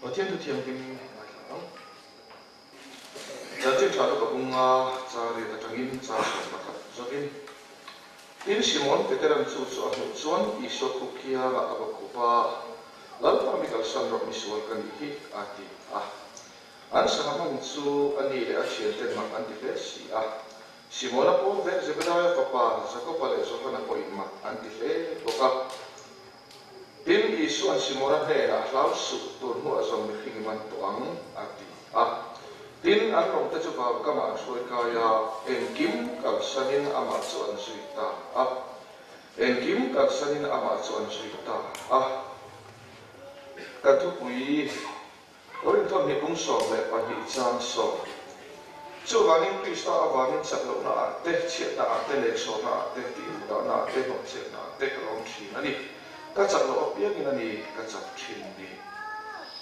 Pathian thu thianghlim ngaithla ang. Chanchin tha luka bunga chang riat atangin chang 11 zawkin. Tin, Simon Peteran chu chu a hmuh chuan Isua khup kiangah a va khup a, Lalpa mi kalsan rawh misual ka nih hi, a ti a. An sangha hman chu a ni leh a thianten mak an ti hle si a. Simona pawl vek Zebedaia fapa Jakoba leh Johana pawhin mak an ti hle bawk a. Tin, Isua'n Simona hnenah hlau suh tur hnuah zawng mihring i man tawh ang, a ti a. Tin, an lawngte chu vaukamah an hruai kai a, engkim kalsanin amah chu an zui ta a. Engkim kalsanin amah chu an zui ta a. Ka thupui. Korinthon hi bung 12 chang sawm. Chuvangin Krista avangin chak lohna ah te, chhiatna ah te, lehsawhna ah te, tihduhdahna ah te, hnawhchhiatna ah te ka lawm thin a ni. Ka chak loh apiangin a ni ka chak thin ni.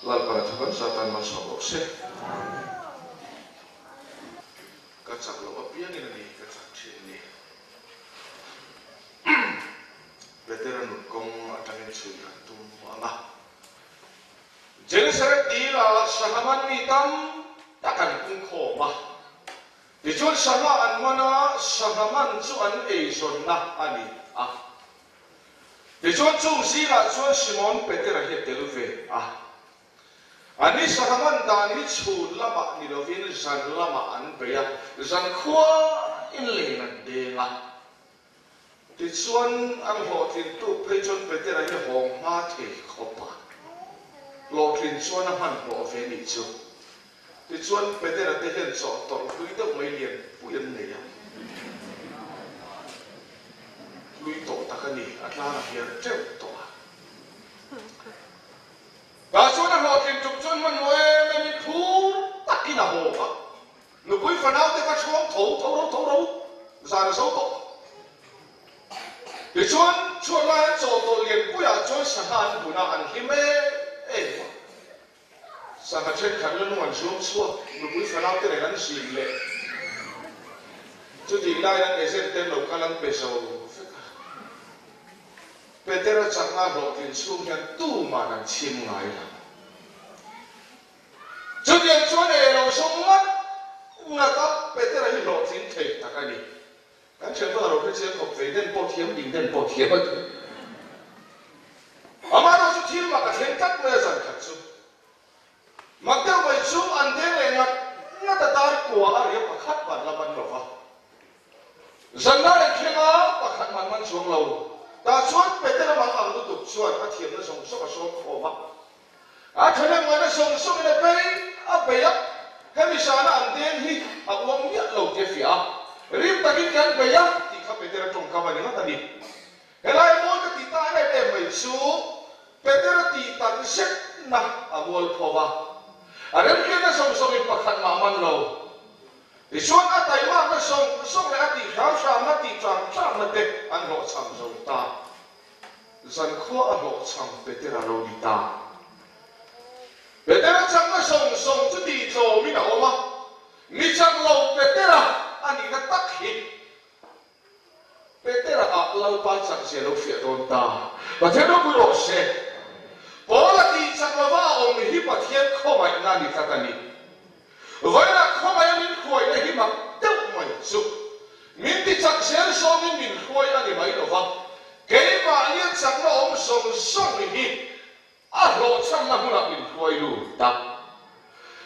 Lalpan a thu kan zat tan malsawm rawh se. Amen. Ka chak loh apiangin a ni ka chak thin ni. Petera nun kawng atangin chhui kan tum ang a. Genesaret dila sangha man mi tam tak an pung khawm a. Tichuan sangha an man a, sangha man chu an eizawnna a ni a. Tichuan chung zingah chuan Simon Petera hi a tel ve a. Ani sangha man dan hi chhun lamah ni lovin zan lamah an bei a, zan khuain len an deng a. Tichuan, an hlawhtlin tuk phei chuan Petera hi hawng hma thei khawp a. Hlawhtlin chuan a hmanhmawh ve nih chu. Tichuan, Petera te hian chawh tawrh hlui deuh mai lian pui an nei a. Hlui tawh tak a ni, a tlang a hiar teuh tawh a. Tah chuan a hlawhtlin tuk chuan hmanhmawh em em in phur takin a hawng a. Nupui fanaute kha chhuang tho tho ro tho ro zan a zo tawh. Tichuan, chhuat lai an chaw tawh lianpuiah chuan sangha an bun a, an hlim em em a. Sangha thenkhat la nung an zuam chhuak, nupui fanaute nen an zin leh. Chutih laiin an agent ten lo kal an pe zo vek a. Petera chakna hlawhtlin chhung hian tuman an chhim ngai lo. Chutiang chuan ei lo sawm ngat ngat a, Petera hi hlawhtling thei tak a ni. Kan thianpa ro hre chiang khawp vei den pawh thiam ding den pawh thiam a ti. Amaherawh chu thil mak a thleng tlat mai a zan khat chu. Mak deuh mai chu an deng leh ngat ngat a dar kua a ria pakhat man la man lo va. Zanlai an thleng a, pakhat man man chuang lo. Tah chuan Petera mang ang lutuk chuan a thiamna zawng zawng a sawm khawm a. A thahnem ngaihna zawng zawngin a bei a bei a, hemi zana an deng hi a uang miah lo tih a fiah a, rim takin kan bei a tih kha Petera tawngkam a ni ngawt a ni. Helai mawi ka tih ta em em mai chu Petera tih tak zetna a mual pho va, a remhriatna zawng zawngin pakhat mah man lo. Tichuan a taimakna zawng zawng leh a tih hram hramna tih tang tangna te an hlawhchham zo ta. Zankhua a hlawhchham Petera lo ni ta. Petera chakna zawng zawng chu tihtlawmin a awm a, mi chak lo Petera a nihna tak hi Petera ah Lalpa chakzia lo hriah dawn ta. Pathian ropui rawh se. Paula tihchak lova a awm hi Pathian khawngaihna a ni tlat a ni. Vawiinah khawngaih a min hruaina hi mak deuh mai chu. Min ti chak zel zawngin min hruai a ni mai lo va, keimahnia chakna awm zawng zawng hi a hlawhchhamna hmunah min hruai lut a.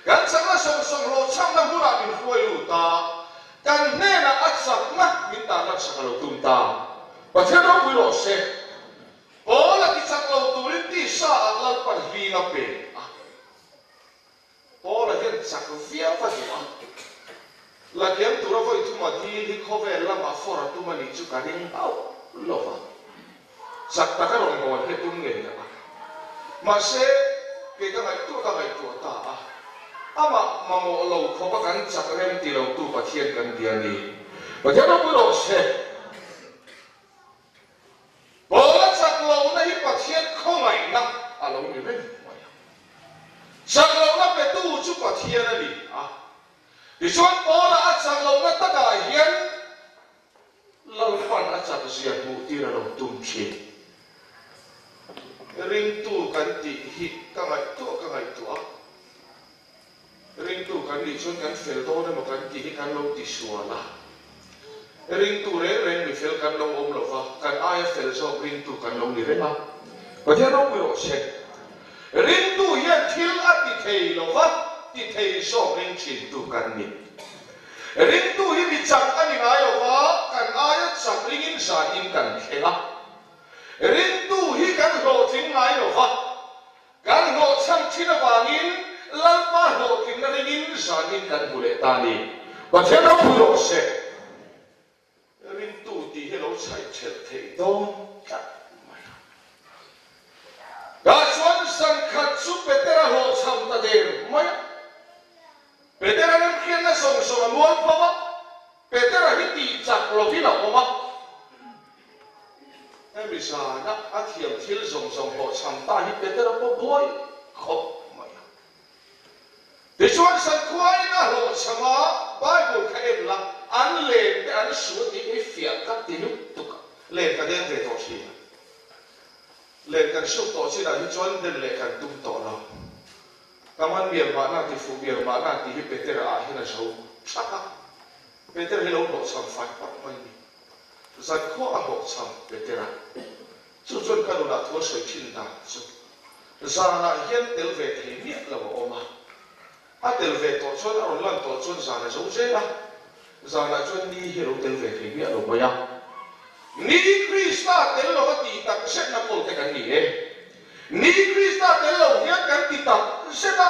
Kan chakna zawng zawng hlawhchhamna hmunah min hruai lut a, kan hnenah a chakna min tarlan sak a lo tum ta. Pathian ropui rawh se. Paul a ti chak lo turin tisa ah Lalpan hling a pe a. Paula hian chak viau a duh a, la kiam tura vawi thuma dil hi khawvel lama fawr a tum a nih chu ka ring hauh lo va, chak taka rawn bawl hi a tum ngei a. Mahse, kei ka ngaihtuah ka ngaihtuah ta a, amah mamawh lo khawpa kan chak rem ti lotu Pathian kan bia a ni. Pathian ropui rawh se. Paula chak lohna hi Pathian khawngaihna a lo ni reng mai a. Chak lohna petu chu Pathian a ni a. Tichuan Paula a chak lohna takah hian Lalpan a chak zia hmuh tir a lo tum thin. Ringtu kan tih hi ka ngaihtuah ka ngaihtuah a. Ringtu kan nih chuan kan fel dawn emaw kan tih hi kan lo tisual a. Ringtu reng reng mi fel kan lo awm lo va, kan aia fel zawk ringtu kan lo ni reng a. Pathian ropui rawh se. Ringtu hian thil a ti thei lo va, ti thei zawk ring thintu kan ni. Ringtu hi mi chak a ni ngai lo va, kan aia chak ringin zanin kan thleng a. Ringtu hi kan hlawhtling ngai lo va, Kan hlawhchham thin avangin Lalpa hlawhtlinna ringin zanin kan hmu leh ta a ni. Pathian ropui rawh se. Ringtu tih hi lo chhaih thelh theih dawn tlat mai a. Tah chuan zan khat chu Petera hlawhchham ta der mai a. Petera remhriatna sawng sawng a mual pho a, Petera hi tih chak lovin a awm a. Hemi zana a thiam thil zawng zawng hlawhchham ta hi Petera pawh buai khawp mai a. Tichuan Sankhuain a hlawhchham a, Bible kha en la, an len te an su a tih hi fiah ka ti lutuk a, len ka deng ve tawh thin a. Len kan suk tawh chinah hi chuan den leh kan tum tawh lo. Ka man bial mahna ti fuh bial mahna tih hi Petera ah hian a zo thak a. Petera hi lo hlawhchham fai pap mai a ni. Zankhua a hlawhchham Petera. Chu chuan ka nunah thu a sawi thin dan chu zanah hian tel ve thei miah lo a awm a. A tel ve tawh chuan a rawn lan tawh chuan zan a zo zel a. Zanah chuan ni hi a lo tel ve thei miah lo mai a. Ni Krista tel lova tih tak zetna kawl te kan ni e. Ni Krista tel lo hian kan ti tak zet a,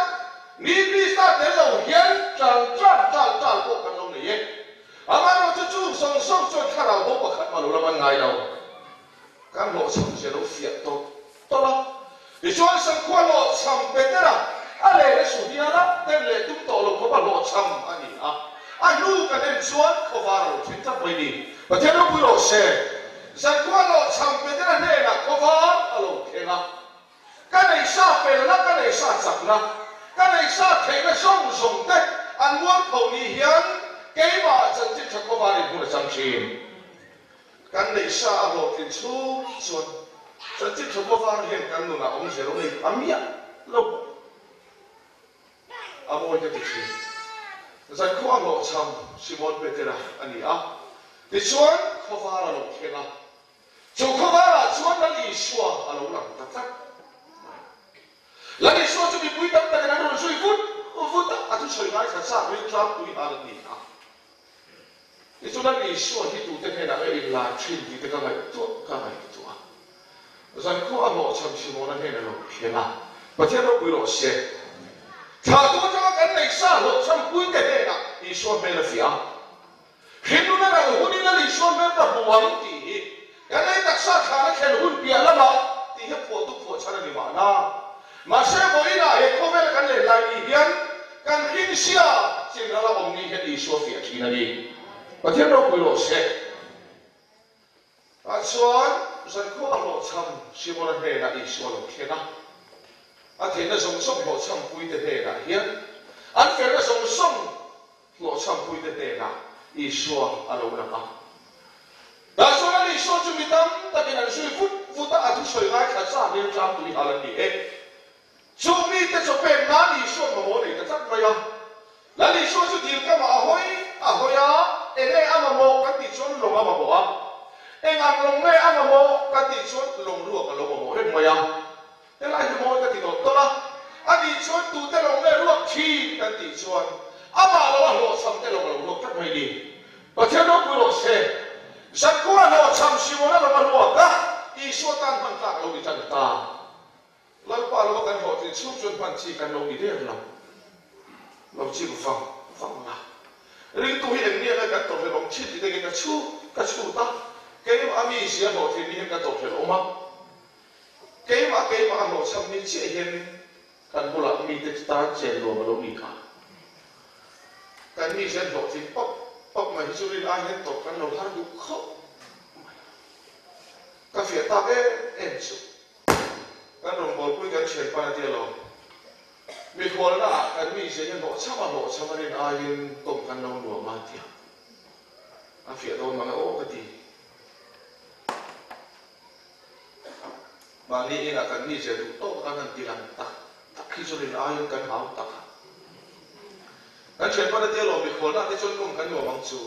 Ni Krista tel lo hian ṭan ṭan ṭal ṭal pawh kan lo nei e. Amaherawhchu chu zawng zawng chuan thlarau bo pakhat mah lo la man ngai lo. Kan hlawhchham zia lo fiah tawp tawp a. Tichuan Sankhua hlawhchham Petera a len a su hial a, ten leh tum tawh lo khawpa hlawhchham a ni a. A hnu kan en chuan khawvar a lo thin tlat mai ni. Pathian ropui rawh se. Zankhua hlawhchham Petera hnenah khawvar a lo thleng a. Ka nei sa felna, ka nei sa chakna, ka nei sa theihna zawng zawng te an mualpho ni hian keimahah chanchin tha khawvarin hun a chang thin. Kan neih sa a hlawhtlin chhung chuan chanchin tha khawvar hian kan nunah awmzia lo nei pha miah lo a mawi ka ti thin. Zankhua a hlawhchham Simon Petera a ni a, tichuan khawvar a lo thleng a. Chu khawvarah chuan Lal Isua a lo lang ta tlat mai. Lal Isua chu mipui tam takin an rawn zui vut vut a, a thusawi ngaithla chak riltlangpui han a ni a. Tichuan Lal Isua hi tute hnenah nge inlar thin tih te ka ngaihtuah ka ngaihtuah a. Zankhua a hlawhchham Simona hnena lo thleng a, Pathian ropui rawh se. Thlahtu atanga kan neih sa hlawhchham puite hnenah Isua hmel a fiah a. Hringnun a ral hunin Lal Isua hmel ka hmu ang tih hi kan lei taksa thlana thlen hun piah lamah tih hi phuahtu phuah chhan a ni mahna. Mahse vawiinah he khawvela kan len lai ni hian kan hringsia chin rala awm ni hian Isua fiah thin a ni. Pathian ropui rawh se. Tah chuan zankhua a hlawhchham Simona hnenah Isua lo thleng a. A theihna zawng zawng hlawhchhampuite hnenah hian an felna zawng zawng hlawhchhampuite hnenah Isua a lo lang a. Tah chuan an Isua chu mi tam takin an zui vut vut a, a thusawi ngaithla chak rilṭam tui hal an ni e. Chu mite chaw pek nan Isua mamawh nei ta tlat mai a. Lal Isua chu dil kamah a hawi a hawi a, enge a mamawh kan tih chuan lawng a mamawh a, eng ang lawng nge a mamawh kan tih chuan lawng ruak a lo mamawh reng mai a. Helai hi mawi ka ti tawlh tawlh a, a nih chuan tute lawng nge ruak thin kan tih chuan amah lo a hlawhchham te lawng a lo ruak tlat mai ni. Pathian ropui rawh se. Zankhua hlawhchham Simona lawng a ruak a, Isua tan hman tlak a lo ni tan ta. Lalpa lova kan hlawhtlin chhung chuan hman chi kan lo ni der lo. Lo chik vang vang la. Ringtu hi eng nge kan tawrhhlelh awm thin tih te ka chhu ka chhut a, keimah a mi zia hlawhtlin ni hian ka tawrhhlelh awm a. Keimah keimah a hlawhchham ni chiah hian kan bulah mite tan chen nuam a lo ni kha. Kan mi hian hlawhtlin pawp pawp mai hi chu rin ai hian tawrh kan lo har duh khawp mai a. Ka fiah tak em em chu. Kan rawngbawlpui kan thian pan a tia lo. Mikhualna ah kan mi zia hi hlawhchham a hlawhchham a rin aiin tawng kan lo nuam a tia. A fiah dawn mang e aw ka ti. Mahni inah kan mizia duh tawk kan han ti lang tak tak hi chu rin aiin kan hau tak a. Kan thianpa te lawm mikhualna te chuan kawng kan nuam ang chu.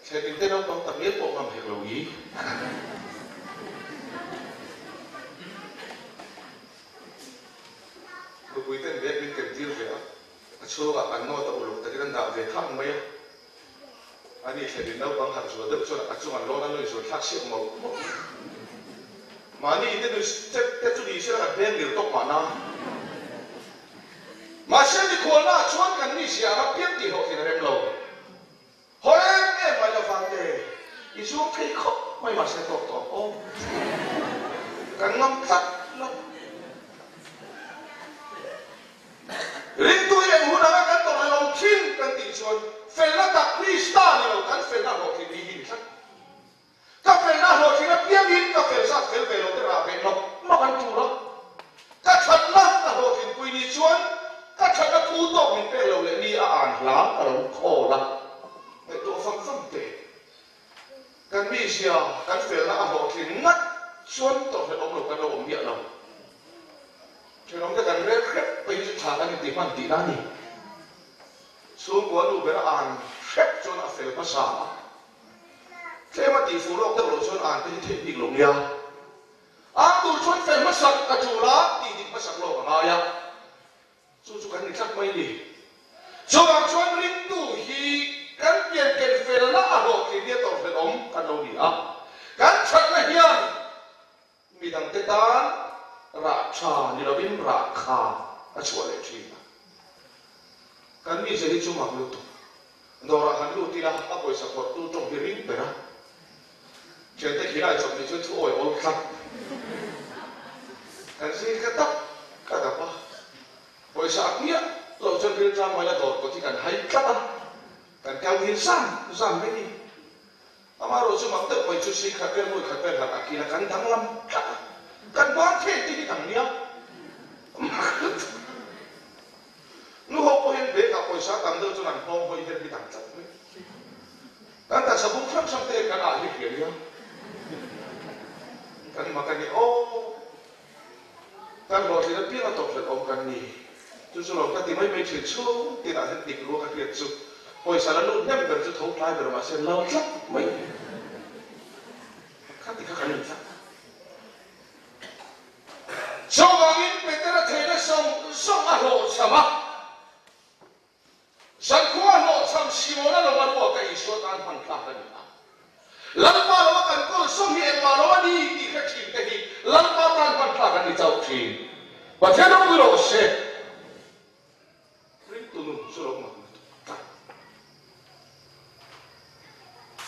Thlen in te naupang tak ngial pawh ngam hek lo i. Nupui ten bag min ken tir ve a, a chhungah kan note a uluk takin an dah ve khang mai a. Ani thlen in naupang harh zual deuh chuan a chung an lawn a nui zual thlak siak mawlh mawlh. Mahni in te nui step te chu ni sela kan hmel ngil tawk mahna. Mahse mikhualna ah chuan kan mi zia anga piang tih hlawhtlin a rem lo. Haw em em mai lo vante, i zuam thei khawp mai mahse tawk tawh aw. Kan ngam tlat lo. Ringtu hi eng hun anga kan tawrh leh awm thin kan tih chuan felna tak Krista ni lo kan felna hlawhtlin ni hi ni tlat. Ka felna hlawhtlin apiangin ka fel zat fel ve lo te rah ve nawk nawk an tul a. Ka thatna ka hlawhtlinpui ni chuan ka thatna phu tawk min pek lo leh mi a an hla ka lo khawl a. Ngaihtuah fang fang teh. Kan mizia, kan felna a hlawhtlin ngat chuan tawrhhlelh awm lo kan lo awm miah lo. Thenawmte kan rel hrep pawh hi chu tha kan inti hman tihna a ni. Chhungkua nu ber a an hrep chuan a fel hmasa a. Tlem a tihfuh lawk deuh loh chuan an te hi theih bik lo nia. An tur chuan fel hmasak a tul a, tih dik hmasak lawk a ngai a. Chu chu kan ni tlat mai ni. Chuvang chuan ringtu hi kan pian ken felna a hlawhtlin nia tawrhhlelh awm kan lo ni a. Kan thatna hian midangte tan rah tha ni lovin rah kha a chhuah leh thin a. Kan mizia hi chu mak lutuk. Dawrah han lut ila a pawisa phawrhtu tawng hi ring ber a. Thiante khilai chawp nih chuan thu awi awl tlat. Kan zir ka tak ka dap a. Pawisa a hmiah loh chuan rilṭam mai la dawr kawt hi kan hai tlat a. Kan kal ngil zan zan mai ni. Amaherawh chu mak deuh mai chu si khat vel hmui khat vel han a kil a kan danglam tlat a. Kan hman thei te hi dang nia. Mak lutuk. Nu ho pawh hian bag ah pawisa tam deuh chuan an hlawm hawi her hi dang tlat mai. Kan taksa bung hrang hrang te kan ah hi hria nia. Kan mak a ni aw. Kan hlawhtlin apiang a tawphlelh awm kan ni. Chu chu lo ka ti mai mai thin chhung tinah hian dik ruak a hriat chu pawisa la lut hnem ber chu tho tlai ber mahse lal tlat mai. Khati kha kan in tlat. Chuvangin Petera theihna zawng zawng a hlawhchham a. Zankhua hlawhchham Simona lo a ruaka Isua tan hman tlak a ni a. Lalpa lo a kan kawl zawng hi engmah lo a ni tih hre thin te hi Lalpa tan hman tlak an ni chauh thin. Pathian ropui rawh se. Ringtu nun chu lo mak lutuk tlat.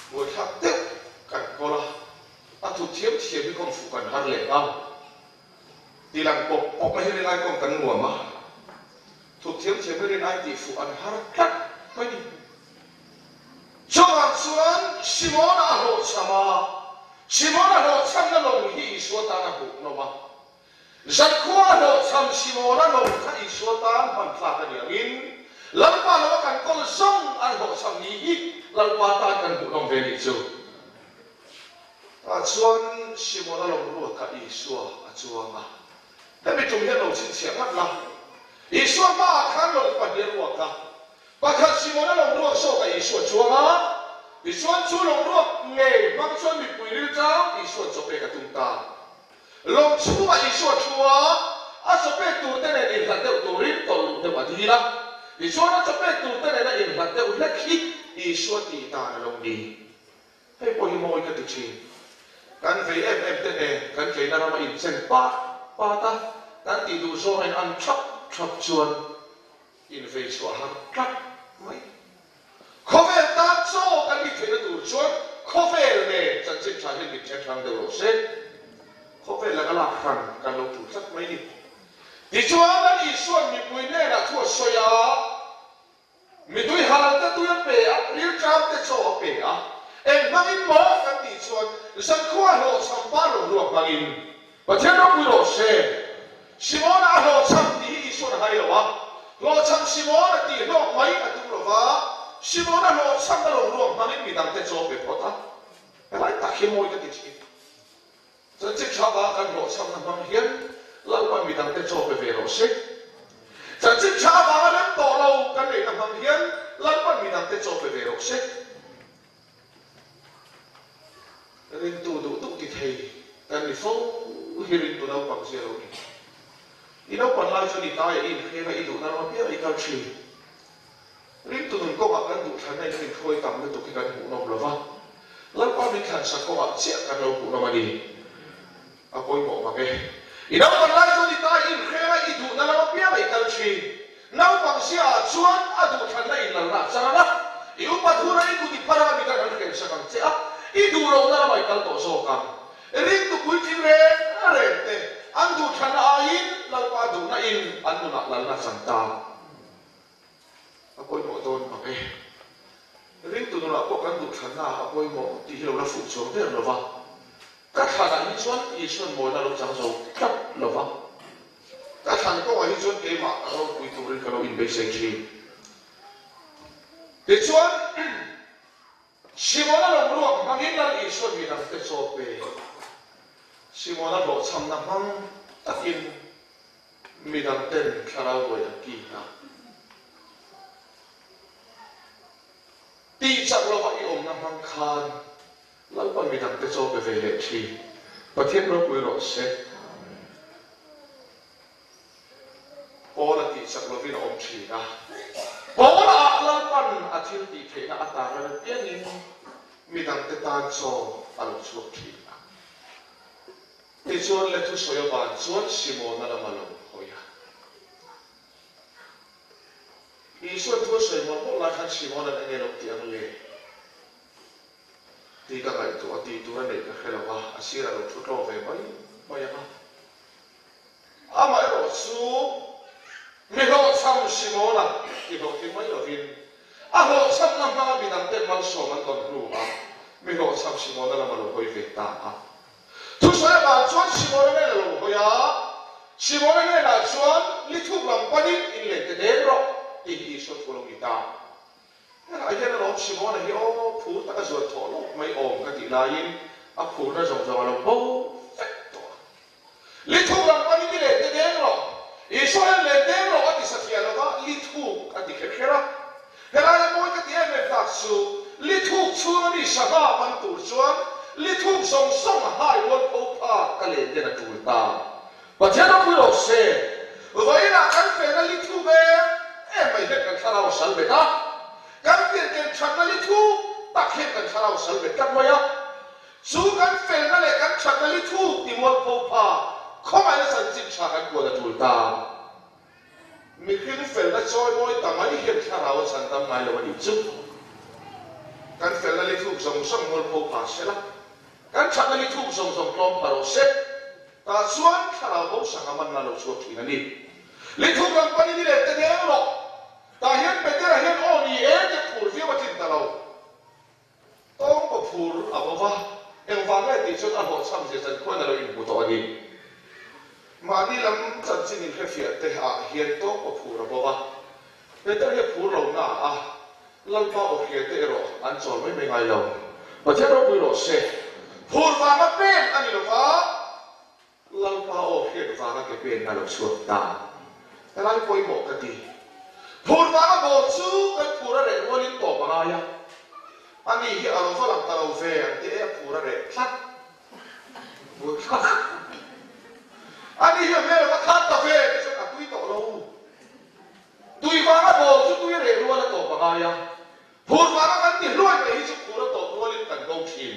Buaithlak deuh kan kawl a, a thut thiam thiam hi kawng fuh kan har leh nghal. Tilang pawp pawp mai hi rin ai kawng kan nuam a, thut thiam thiam hi rin ai tih fuh an har tlat mai ni. Chuvang chuan Simona a hlawhchham a, Simona hlawhchhamna lawng hi Isua tan a hmuh hlawm a. Zankhua hlawhchham Simona lawng kha Isua tan hman tlak a ni angin, Lalpa lo a kan kawl zawng an hlawhchham ni hi Lalpa tan kan hmuh hlawm ve nih chu. Tah chuan Simona lawng ruakah Isua a chuang a. Hemi tum hian lo chhinchhiah ngat la. Isua hmaah khan lawng pahnih a ruak a. Pakhat Simona lawng ruak zawkah Isua a chuang a. Tichuan chu lawng ruak ngei hmang chuan mipui rilṭam Isua'n chawpek a tum ta. Lawng chhungah Isua thu a, a chawpek turte nen inhlat deuh turin tawlh luh deuh a dil a. Tichuan a chawpek turte nena inhlat deuh hlek hi Isua tih dan a lo ni. Hei pawh hi mawi ka ti thin. Kan vei em em te nen kan tleina rama inchen pat pat a, kan tih duh zawng in an thap thap chuan invei chhuah har tlat mai. Khawvel tan chaw kan nih theihna tur chuan khawvel nen chanchin tha hian min then hrang deuh rawh se. Khawvel laka lak hran kan lo tul tlat mai ni. Tichuan an Isuan mipui hnenah thu a sawi a. Mitui hal te tui a pe a, rilṭam te chaw a pe a. Eng hmangin maw kan tih chuan zankhua hlawhchham pa lo ruak hmangin Pathian ropui rawh se. Simona a hlawhchham tih hi Isuan a hai lo a, hlawhchham Simona tih hlawk mai a tum lo va, Simona hlawhchham a lo ruak hmangin midangte chaw pe phawt a. Helai tak hi mawi ka ti thin. Chanchin tha vang kan. hmang hian Lalpan midangte chaw pe ve rawh se. Chanchin tha avanga rem tawh lo kan neihna hmang hian Lalpan midangte chaw pe ve rawh se. Ringtu duh duh ti thei kan ni fo hi ringtu naupang zia lo ni. I naupan lai chuan i taia i inhreng a, i duhna ram apiang i kal thin. Ringtu nun kawngah kan duhthlanna in min hruai tam lutuk hi kan hmuhnawm lo va, Lalpa min thlansak kawngah chiah kan lo hmuhnawm a ni. A pawimawh mang e. I naupang lai chuan i tai inhreng a, i duhna lam apiang a i kal thin. Naupang zia ah chuan a duhthlanna in lalna a chang ang a, i upat hun a i kut i phar ang a midang an hrensak ang che a, i duh lohna lamah i kal tawh zawk ang. Ringtu puitling reng reng te an duhthlanna aiin Lalpa duhna in an nunah lalna a chang ta. A pawimawh dawn mang e. Ringtu nunah pawh kan duhthlanna a pawimawh tih hi lo la fuh chuang der lo va. Ka thlanah hi chuan Isuan mawina lo chang zo tlat lo va. Ka thlan kawngah hi chuan keimah ropui turin ka lo inbeisei thin. Tichuan, Simona lo ruak hmangin Lal Isuan midangte chaw pe. Simona hlawhchhamna hmang takin Midangten thlarau ruai an ki a. Tih chak lova i awmna hmang khan Lalpa midangte chaw pe ve leh thin. Pathian ropui rawh se. Paula tih chak lovin a awm thin a. Paula ah Lalpan a thil tih theihna a tar ran apiangin midangte tan chaw a lo chhuak thin a. Tichuan le thusawi avan chuan Simona lam a lo hawi a. Isua'n thu a sawi mawlh mawlh lai khan Simona'n enge lo ti ang le? Tih ka ngaihtuah a, tih tur a neih ka hre lo va, a sirah lo thu tlawm ve mai mai ang a. Amaherawh chu mi hlawhchham Simona ti hlawhtling mai lovin a hlawhchhamna hmanga midangte malsawm an dawn hnuah mi hlawhchham Simona lam a lo hawi ve ta a. Thusawi avang chuan Simona nen a lo hawi a, Simona hnenah chuan, Lithuk lam panin in len te deng rawh, tih hi Isua thu a lo ni ta. Helaiah hian alawm Simona hi aw phur taka zuan thawh lawk mai awm ka tih laiin a phurna zawng zawng a lo bo vek tawh a. Lithuk lam panin i len te deng rawh, Isua hian len deng rawh a ti satliah lo va, lithuk a ti kher kher a. Helaia mawi ka ti em em tak chu, lithuk chhunga mi sangha man tur chuan lithuk zawng zawng hai rual pho pha ka len den a tul ta. Pathian ropui rawh se, vawiinah kan felna lithuk em em mai hian kan thlarau a sal bet a, kan pianken thatna lithuk tak hian kan thlarau a sal bet tlat mai a, chu kan felna leh kan thatna lithuk ti mual pho pha khawngaihna chanchin tha kan puan a tul ta. Mihring felna chawimawi ta mai hian thlarau a chhan tam ngai lo a nih chu. Kan felna li thuk zawng zawng mualpho pha se la, kan thatna li thuk zawng zawng tlawm pha rawh se. Tah chuan thlarau bo sangha manna lo chhuak thin a ni. Li thuk lam panin i let te deng rawh. Tah hian Petera hian aw ni e tia phur viau a tlin ta lo. Tawng pa phur a bo va, engvang nge tih chuan a hlawhchham zia chan khuan a lo inhmu tawh a ni. Mahni lam chanchin inhrefiah te ah hian tawng pa phur a bo va, Peter hi a phur lo na a, Lalpa aw hria te erawh an chawl mai mai ngai lo. Pathian ropui rawh se. Phur vanga pen a ni lo va. Lalpa aw hriat vanga ke penna lo chhuak ta. Helai pawimawh ka ti. Phur vanga bawr chu kan phur a reh rualin tawp a ngai a. Ani hi a lo va lang ta lo ve ang tih e a phur a reh tlat. Phur tlat. Ani hi a hmel a va khat ta ve tih chuan a tui tawh lo. Tui vanga bawr chu tui a reh rual a tawp a ngai a. Phur vanga kan ti hluai mai hi chu phur a tawp rualin kan bo thin.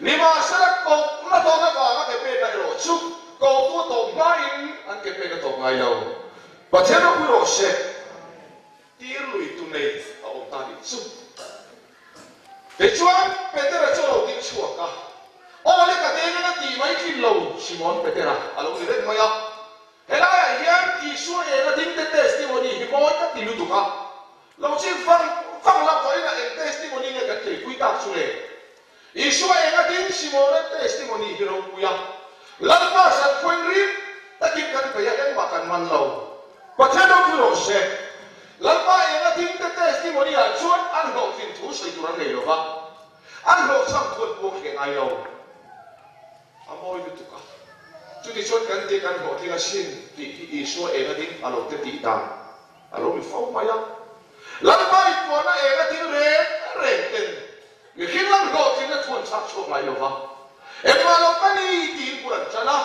Nimahsela kohna dawn avanga ke penna erawh chu kohtu a tawp hmain an ke pen a tawp ngai lo. Pathian ropui rawh se, tir lui tu nei a awm ta nih chu. Tichuan Petera chu a lo ding chhuak a, Aw le ka deng eng a tih mai thin lo, Simon Petera a lo ni reng mai a. Helaiah hian Isua eng a ding te testimony hi mawi ka ti lutuk a. Lo chim fang fang la vawiin a eng testimony nge kan tleipui tak chu le? Isua eng a ding Simona testimony hi ropui a. Lalpa zan khuain rim takin kan bei a engmah kan man lo. Pathian ropui rawh se. Lalpa eng a ding te testimony ah chuan an hlawhtlin thu sawi tur an nei lo va. An hlawhchham thu an puang hle ngai lo. A mawi lutuk a. Chutichuan kan tih kan hlawhtling asin tih hi Isua eng a ding a lo te tih dan a lo ni fo mai a. Lalpa inpuahna eng a ding reng reng ten mihring lam hlawhtlinna thu an chhak chhuak ngai lo va, engmah lo ka ni tiin bul an tan a.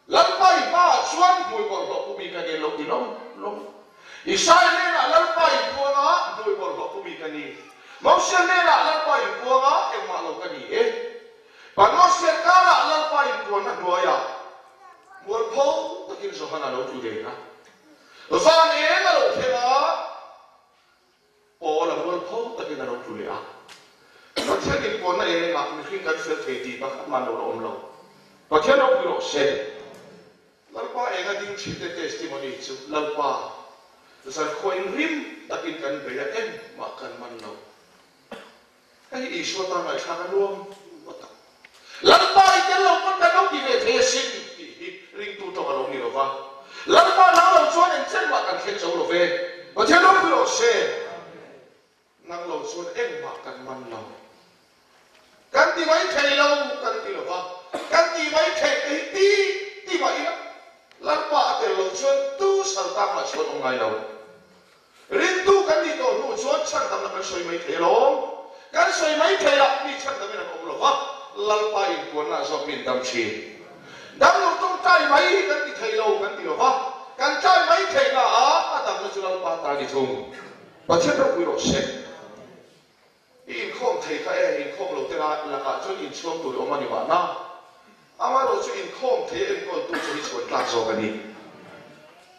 Lalpa i hmaah chuan hmui bawlhhlawh pu mi ka ni lo ti lawm lawm. Israel hnenah Lalpa i puanga hmui bawlhhlawh pu mi ka ni. Mosia hnenah Lalpa i puanga engmah lo ka ni e. Panosia karah Lalpa i puanna hnuaiah mualpho takin Johana lo tlu deng a. Van eng a lo thleng a. Paul a mualpho takin a lo tlu leh a. Pathian inpuanna engah mihring kan fel thei tih pakhat man lo la awm lo. Pathian ropui rawh se. Lalpa enga ding thin te testimony chu Lalpa zankhua in rim takin kan bei a engmah kan man lo. Hei hi Isua tan ngaihthlak a nuam ngawt ang. Lalpa i tel lo pawn kan lo ti ve thei asin tih hi ringtu tawng a lo ni lo va. Lalpa nang lo chuan engchen mah kan thleng zo lo ve. Pathian ropui rawh se. Nang lo chuan engmah kan man lo. Kan ti mai thei lo kan ti lo va. Kan ti mai theih te hi ti ti mah ila Lalpa a tel lo chuan tu sal tang mah chuan awm ngai lo. Rintu kan nih tawh hnu chuan chhandamna kan sawi mai thei alawm. Kan sawi mai thei a, mi chhandamin an awm lo va, Lalpa inpuanna zawk min dam thin. Dam lo tawngtai mai hi kan ti thei lo kan ti lo va, kan tlai mai theihna a, a damna chu Lalpa ta ni thung. Pathian ropui rawh se. I inkhawm thei kha e, inkhawm lo te lakah chuan inchhuang tur i awm a ni mahna. Amaherawh chu inkhawm thei a enkawltu chu hi chhuan tlak zawk a ni.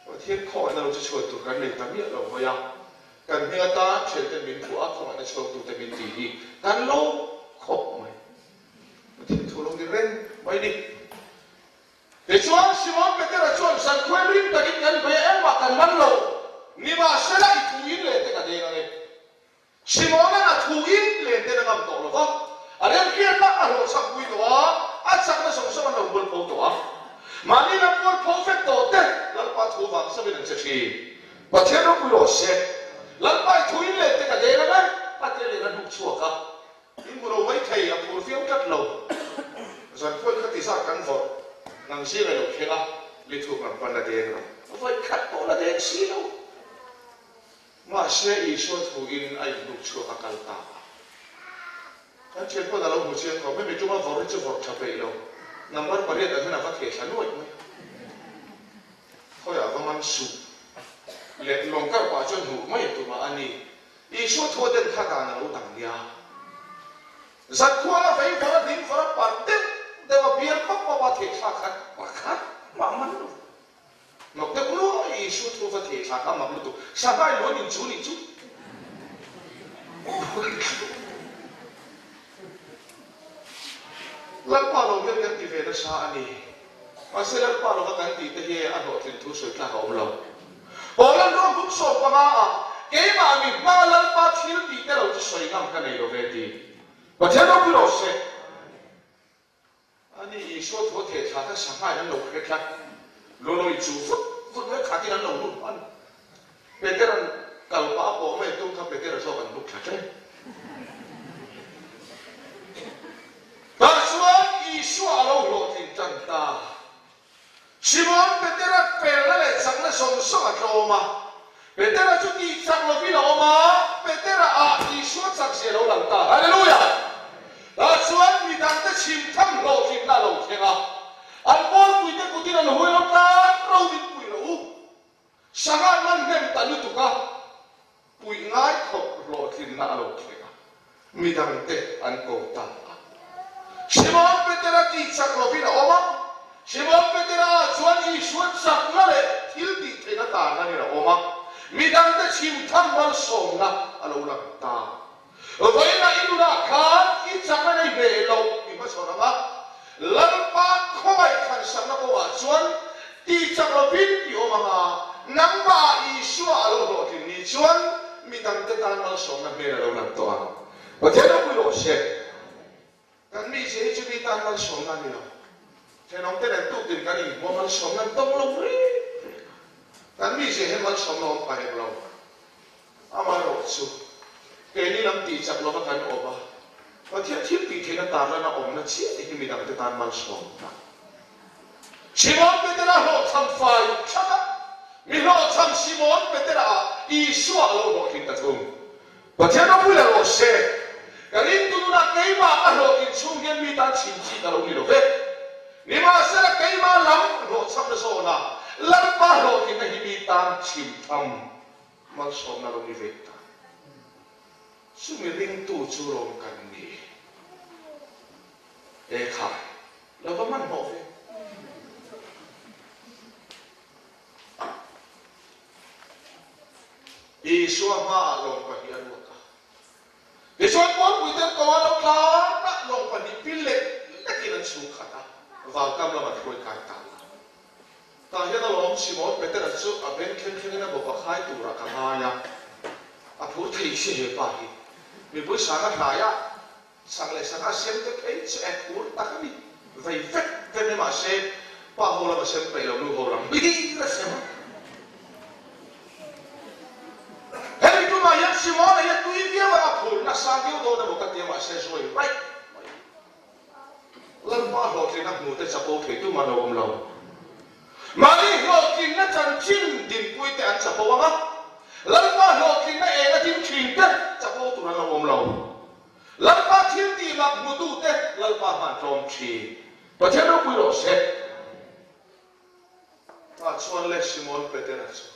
Pathian khawngaihna lo chu chhuan tur kan nei ta miah lo mai a, kan hming atan thianten min phuah a, khawngaihna chhuangtute min ti hi kan lo khawp mai. Pathian thu lo ni reng mai ni. Tichuan Simon Petera chuan Zankhuai rim takin kan bei a, engmah kan man lo, nimahsela i thuin leh te ka deng ang e. Simona'n a thu in len ten a ngam tawh lo va, a remhriatna a hlawhchhak pui tawh a, a chakna zawng zawng an lo mualpho tawh a. Mahni lam mualpho vek tawh te Lalpa thu vang zawin an che thin. Pathian ropui rawh se. Lalpa i thu in len te ka deng ang e, a tia len a hnuk chhuak a. In hmu lo mai thei, a phur viau tlat lo. Zan khuai kha ti zat kan vawrh, nang zing a lo thleng a, lithuk lam pan la deng lo. Vawi khat pawh la deng si lo. Mahse, Isua thuin a inhnuk chhuak a kal ta a. Kan thian pawn a lo hmu chiang khawp mai, mi tuma vawr hi chu vawrh tha peih lo. Number pariat ah hian a va theh thla nuaih mai. Khawiah va man suh leh lawng kar pah chuan hmuh mai a tum a, a ni. Isua thu a den kha dan a lo dang nia. Zankhuala vei vawr a ding vawr a parh deuh deuh a bial pap pap a theh thlak khan pakhat mah man lo. Mak deuh luai Isua thu va thei thlak a mak lutuk. Sangha luan in chu nih chu. Lalpa lo hian kan ti ve nasa a ni. Mahse Lalpa lova kan tih te hi a hlawhtlin thu sawi tlak a awm lo. Paulan rawng buk 15 ah keimah mi hmanga Lalpa thil tih te lo chu sawi ngam ka nei lo ve ti. Pathian ropui rawh se. Ani Isua thu a theh thla kha sanghain an lo hre tlat. Lawlawi chu vut vut mai khatin an lo lut hman. Petera'n kal pah a pawh mai tum kha Petera zawk an lut thla ṭep. Tah chuan Isua a lo hlawhtlin ṭan ta. Simon Petera felna leh chakna zawng zawng a tlawm a. Petera chu tih chak lovin a awm a, Petera ah Isua chak zia lo lang ta. Hallelujah! Tah chuan mi dangte chhim tham hlawhtlinna a lo thleng a. An pawlpuite kutin an huai lo tlan ro min pui rawh u. Sangha man hnem ta lutuk a, puih ngai khawp hlawhtlinna a lo thleng a, midangte an ko ta a. Simon Petera tih chak lovin a awm a, Simon Petera ah chuan Isua chakna leh thil tih theihna tarlanin a awm a, midangte chhim tham malsawmna a lo lang ta. Vawiinah i nunah khan i chakna nei ve loh i hmachhawn ang a, Lalpa khawngaih thlansakna kawngah chuan tih chak lovin i awm ang a, nangmahah Isua a lo hlawhtlin ni chuan mi dangte tan malsawmna hmel a lo lang tawh ang. Pathian ropui rawh se. Kan mizia hi chu mi tan malsawmna a ni lo. Thenawmte nen tuktin kan inhmuh a, malsawmna an tawng lo reng reng a. Kan mizia hian malsawmna awm pah hek lo. Amaherawh chu, keini lam tih chak lova kan awm a, Pathian thil tih theihna tarlana awmna chiah te hi midangte tan malsawmna. Simon Petera hlawhchham fai thak a, mi hlawhchham Simon Petera ah Isua a lo hlawhtling ta thung. Pathian ropui la rawh se, ka ringtu nunah keimah ka hlawhtlin chhung hian mi tan chim chi ka lo ni lo ve. Nimahsela keimah lam hlawhchhamna zawna Lalpa hlawhtlinna hi mi tan chim tham malsawmna lo ni ve ta. Chumi ringtu chu lawm kan ni. Ekhai, lo va hmanhmawh ve. Isua hmaah lawng pahnih a ruat a. Tichuan Pawlpuite an ko a, lo tlan a, lawng pahnih pil lek lekin an chhung khat a, vaukam lam an hruai kai ta a. Tah hian alawm Simon Petera chu a beng thleng thlengin a bawp a khai turah ka ngai a, a phur thei si he pa hi. Mipui sanga hnaiah Sang leh sangha sem te phei chu e phur tak a ni. Vei vek vek e mahse pa ho lam a sem peih lo nu ho lam hlir a sem a. Hemi tumah hian Simona hi a tui viau ang a phur nasa viau dawn emaw ka ti a mahse zuai raih mai. Lalpa hlawhtlinna hmu te chapo thei tumah an lo awm lo. Mahni hlawhtlinna chanchin dinpui te an chapo ang a, Lalpa hlawhtlinna eng a ding thin te chapo tur an lo awm lo. Lalpa thil tih mak hmutute Lalpa hman tlawm thin. Pathian ropui rawh se. Tah chuan le Simon Petera chu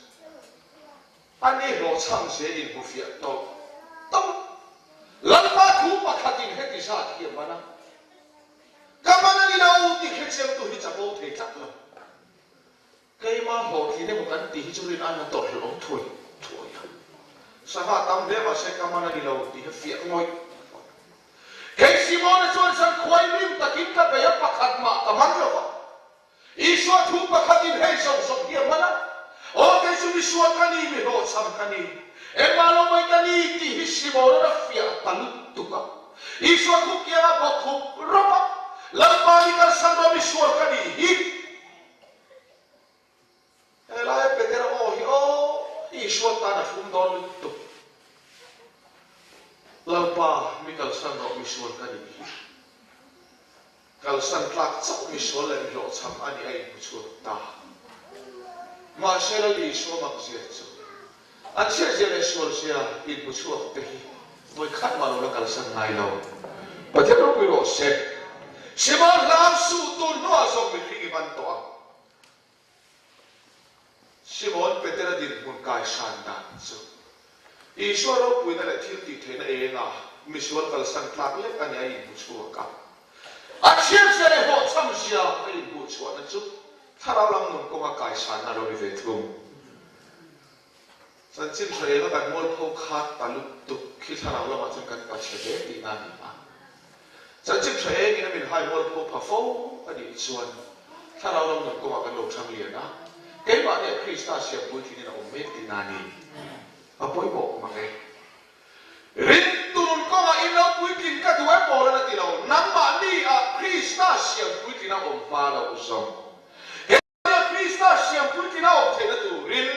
a ni hlawhchham zia inhmu fiah tawlh tawlh. Lalpa thu pakhatin heti zat hi a man a, Ka man a ni lo tih hrechiangtu hi chapo thei tlat lo. Keimah hlawhtlin emaw kan tih hi chu rin an la tawrhhlelh awm thuai thuai a. Sangha tam hle mahse ka man a ni lo tih hi fiah ngawih ngawih. Kei Simona chuan zan khuai rim takin ka bei a, pakhat mah ka man lo va. Isua thu pakhatin hei zawng zawng hi a man a, Aw kei chu misual ka ni, mi hlawhchham ka ni, engmah lo mai ka ni tih hi Simona'n a fiah ta lutuk a. Isua thu kianga bawkkhup rawp a, Lalpa ni kalsan rawh misual ka nih hi. Helaia Petera aw hi aw Isua tan a thlum dawn lutuk. Lalpa, mi kalsan rawh misual ka nih hi. Kalsan tlak chauh misual leh mi hlawhchham a nih a inhmu chhuak ta. Mahse Lal Isua makzia chu A chhiatzia leh sualzia inhmu chhuak te hi vawi khat mah lo la kalsan ngai lo. Pathian ropui rawh se. Simon hlam suh tun hnuah zawng mihring i ban tawh a. Simon Petera dinhmun kaisan dan chu Isua ropuina leh thil tih theihna engah misual kalsan tlak lek a ni a inhmu chhuak a. A chhiatzia leh hlawhchhamzia a inhmuh chhuahna chu thlarau lam nun kawnga kaisanna a lo ni ve thung. Chanchin tha eng a kan mualpho kha ta lutuk khi thlarau lamah chuan kan pachhe hle tihna a ni a. Chanchin tha eng in a min hai mualpho pha fo a nih chuan thlarau lam nun kawngah kan lo thang lian a, keimahniah Krista siam puitlingin a awm mek tihna a ni. A pawimawh mang e. Rintu nun kawngah in lo puitlin ka duh e Paula'n a ti lo, nangmahni ah Krista siam puitlin a awm hma loh zawng. He Krista siam puitlin a awm theihna turin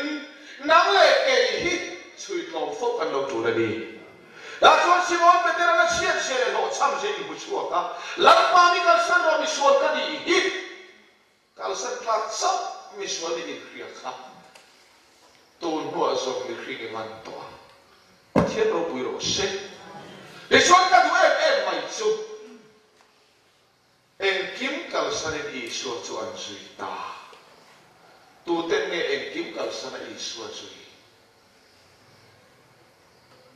nang leh kei hi chhui tlawm fo kan lo tul a ni. Tah chuan Simon Petera'n a chhiat zia leh hlawhchham zia inhmu chhuak a, Lalpa mi kalsan rawh misual ka nih hi, kalsan tlak chauh misual nih inhria kha tun hnuah zawng mihring i man tawh a, Pathian ropui rawh se. Tichuan ka duh em em mai chu. Engkim kalsanin Isua chu an zui ta. Tuten nge engkim kalsana Isua zui?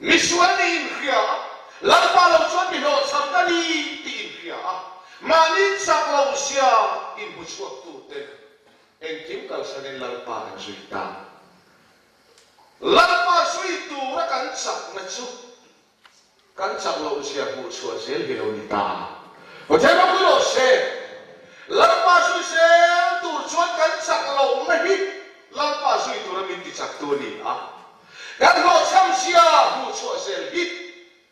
Misual nih inhria a, Lalpa lo chuan mi hlawhchham ka ni tih inhria a, mahni chak lo zia inhmu chhuaktuten engkim kalsanin Lalpa an zui ta. Lalpa zui tura kan chakna chu Kan chak loh zia hmuh chhuah zel hi lo ni ta. Pathian ropui rawh se. Lalpa zui zel tur chuan kan chak lohna hi Lalpa zui tura min ti chak tu a ni a. Kan hlawhchham zia hmuh chhuah zel hi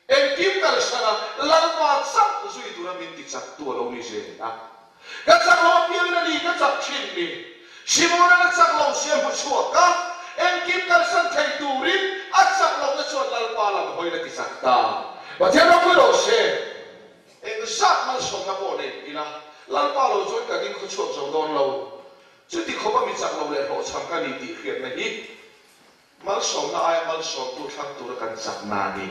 engkim kalsana Lalpa chauh zui tura min ti chak tu a lo ni zel a. Ka chak lo apiangin a ni ka chak thin ni. Simona'n a chak lo sia hmu chhuak a, engkim kalsan thei turin a chak lohna chuan Lalpa lam hawiin a ti chak ta. Pathian ropui rawh se. Engzat malsawmna pawh nei ila, Lalpa lo chuan kan inkhaw chhuak zo dawn lo. Chuti khawpa mi chak lo leh hlawhchham ka ni tih hriatna hi malsawmna aia malsawmtu thlang tura kan chakna a ni.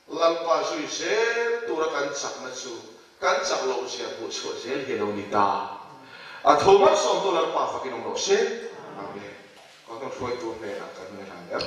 Lalpa zui zel tura kan chakna chu kan chak loh zia hmuh chhuah zel hi a lo ni ta. A tho malsawmtu Lalpa fakin awm rawh se. Amen. Kan hruaitu hnenah kan hman a hlan em?